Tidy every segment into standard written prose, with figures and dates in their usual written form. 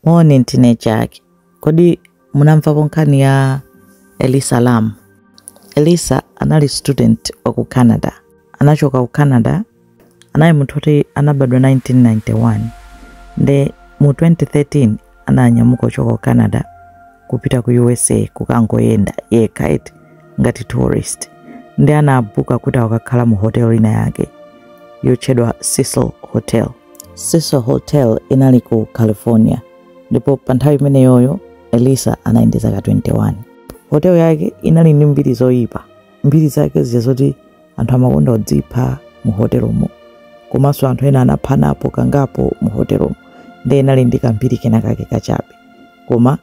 Moni ndine Jack. Kodi munamvapo nkhani ya Elisa Lam? Elisa anali student wa ku Canada. Anachoka ku Canada, anali munthu oti anabadwa 1991. Nde mu 2013 ananyamuka kuchoka ku Canada kupita ku USA kukangoyenda yekha eti ngati tourist. Nde anabuka kuti akakhala mu hotel ina yake yotchedwa Cecil Hotel. Cecil Hotel inali ku California ndipo pa nthawi imeneyoyo Elisa anali ndi zaka 21. Hotel yake inali ndi mbiri zoyipa. Mbiri zake zija zoti anthu amakonda kudzipha mu hotelomo, komanso anthu ena anaphanapo kangapo mu hotelomo, ndi inali ndi kambiri kena kake kachabe. Koma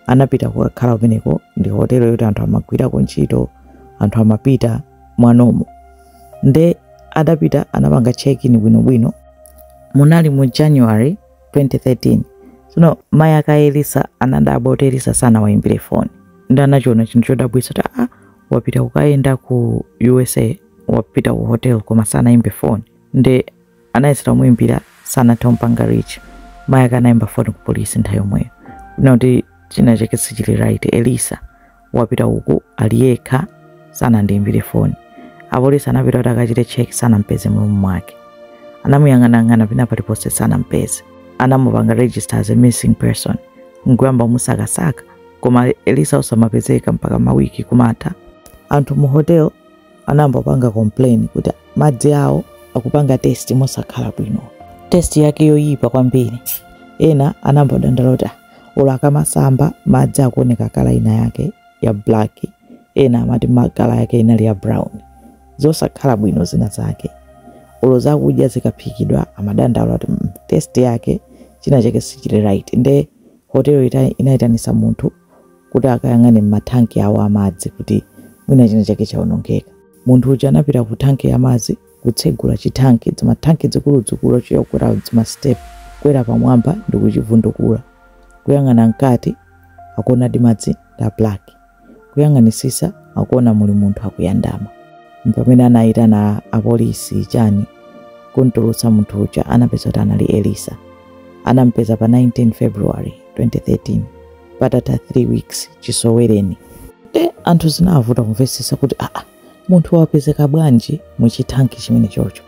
anapita kukakhala kumeneko, ndi hotelo yoti anthu amagwirako ntchito, anthu amapita mwanomo. Nde adapita anapanga check-in bwinobwino. Munali mu January 2013. Tsono mayi ake a Elisa anadabwa kuti Elisa sanawayimbire foni. Ndi anachiona chinthu chodabwitsa kuti wapita kukayenda ku USA, wapita ku hotel koma sanayimbe foni. Nde anayesera kumuyimbira, sanathe kumpanga reach. Mayi ake anayimba foni ku polisi nthawi yomweyo kunena kuti china chake sichili right, Elisa wapita uku ali yekha, sanandiyimbire foni. Apolisi anapita kuti akachite check, sanampeze mu room mwake. Anamuyang'anayang'ana pina paliponse, sanampeze. Anamupanga register as a missing person nkuyamba kumusakasaka, koma Elisa osamapezeka mpaka mawiki kumatha. Anthu mu hotel anayamba kupanga complain kuti madzi awo akupanga taste mosakhala bwino, taste yake yoyipa kwambiri. Ena anayamba kudandaula kuti olo akamasamba madzi akuoneka colour ina yake ya black, ena amati colour yake inali ya brown, zosakhala bwino zina zake. Olo zakudya zikaphikidwa amadandaula kuti taste yake china chake sichili right. Nde hotelo inayitanisa munthu kuti akayang'ane m'mathanki awo amadzi kuti mwina china chake chawonongeka. Munthu uja anapita ku thanki ya madzi, kutsegula chithanki, zimathanki zikuluzikulu chokwera zima step kwera pamwamba ndi kuchivundukula, kuyang'ana mkati akuona di madzi nda black, kuyang'anisisa akuona muli munthu akuyandama. Pamene anayitana apolisi chani kuntulutsa munthu uja, anapeza kuti anali Elisa. Anampeza pa 19 February 2013 patatha 3 weeks chisowereni. Nde anthu zinavuta kumvetsetsa kuti munthu wapezeka bwanji muchithanki chimene chocho.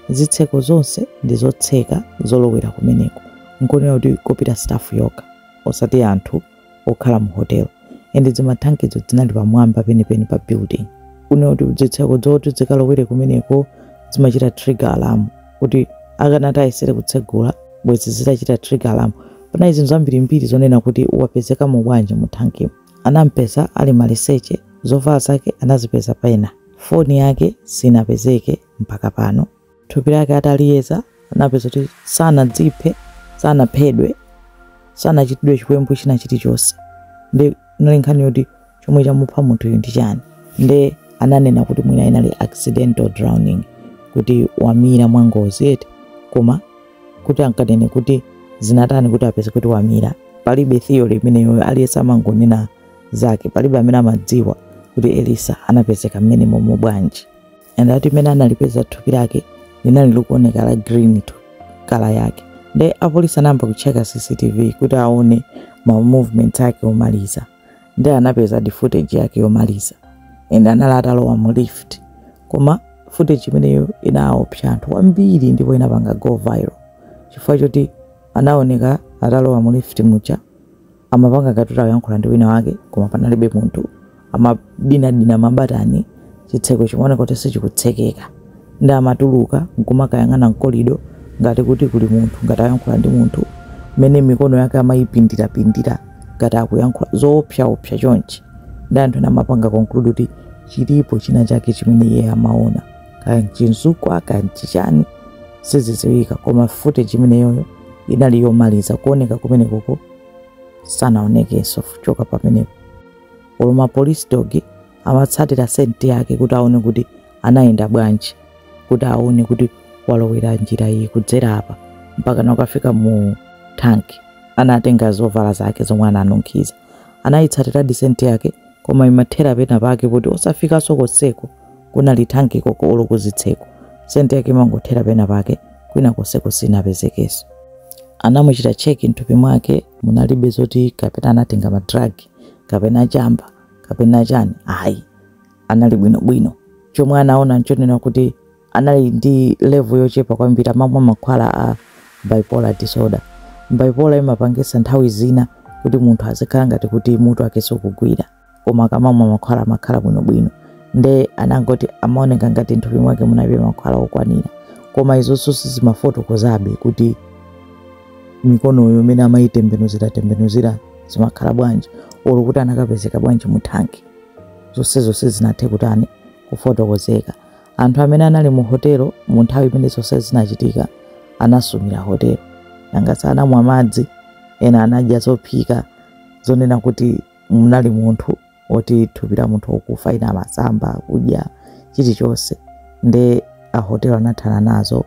Zitseko zonse ndi zotseka zolowera kumeneko, nkonena kuti kopita staff yokha osati anthu okhala mu hotel. And zimathankizo zinali pamwamba penipeni pa building, kunena kuti zitseko zoti zikalowere kumeneko zimachita trigger alarm, kuti akanati ayesere kutsegula bwezi zitachita trigger alarm. Panali zinthu zambirimbiri zonena kuti wapezekamo bwanji mu thankimo. Anampeza ali maliseche, zovala zake anazipeza pena, foni yake sinapezeke mpaka pano. Thupi lake ataliyeza anapeza kuti sanadziphe, sanaphedwe, sanachitidwe chiwembu china chilichonse. Ndi inali nkhani yoti chomwe chamupha munthuyu ndi chani. Nde ananena kuti mwina inali accidental drowning, kuti wamira mwangozi eti, koma kuti ankanene kuti zinatani kuti apeze kuti wamira, palibe theory imeneyo. Aliyense amangonena zake, palibe amene amadziwa kuti Elisa anapezeka mmene momo bwanji. And ati imene analipeza thupi lake linali likuoneka la green tu colour yake. Nde apolisi anayamba kucheka CCTV kuti aone ma movements ake omaliza, nde anapeza di footage yake yomaliza, and anali atalowa mu lift. Koma footage imeneyo inaopsa anthu kwambiri ndipo inapanga go viral chifukwa choti anaoneka atalowa mu lift muja, amapanga ngati kuti akuyankhula ndi wina wake, koma panalibe munthu. Amadinadina mabatani, chitseko chimaoneka kuti sichikutsekeka, ndi amatuluka nkumakayang'ana mkolido ngati kuti kuli munthu, ngati akuyankhula ndi munthu, mmene mikono yake amayipindirapindira ngati akuyankhula zoopsaopsa chonchi. Ndi anthu ena amapanga conclude kuti chilipo china chake chimene iye amaona, kaya mchizukwa kaya mchichani, sizidziwika. Koma footage imeneyoyo inali yomaliza kuoneka kumenekoko, sanaonekenso kuchoka pamenepo. Olo ma police dog amatsatira scent yake kuti aone kuti anayenda bwanji, kuti aone kuti walowera njira iyi kudzera apa mpaka nakafika mu tanki. Anatenga zovala zake zomwe ananunkhiza, anayitsatira scent yake, koma imathera pena pake kuti osafikanso konseko kunali thanki koko olo kuzitseko. Scent yake imangothera pena pake, kwina konseko sinapezekenso. Anamuchita check mthupi mwake, munalibe zoti kapena anatenga ma drug kapena chamba kapena chani, ayi, anali bwinobwino. Chomwe anaona nchonena kuti anali ndi level yochepa kwambiri, amamwa mankhwala a bipolar disorder. Bipolar imapangisa nthawi zina kuti munthu azikhala ngati kuti mutu wake sukugwira, koma akamamwa mankhwala amakhala bwinobwino. Nde anangoti amaoneka ngati mthupi mwake munalibe mankhwala okwanira, koma izonso sizimafotokozabe kuti mikonoyo imene amayitembenuzira tembenuzira zimakhala bwanji, olo kuti anakapezeka bwanji mu thanki. Zonsezo sizinathe kutani, kufotokozeka. Anthu amene anali mu hotelo mu nthawi imene zonse zinachitika anasumira hotelo, nanga sanamwa madzi, ena anadya zophika zonena kuti munali munthu oti thupi la munthu wokufa, ina amasamba kudya chilichonse. Nde a hotelo anathana nazo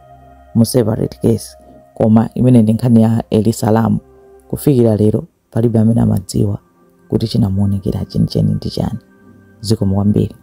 mu separate case. Koma imene ndi nkhani ya Elisa Lam. Kufikira lero palibe amene amadziwa kuti chinamuonekera chenicheni ndi chani. Zikomo kwambiri.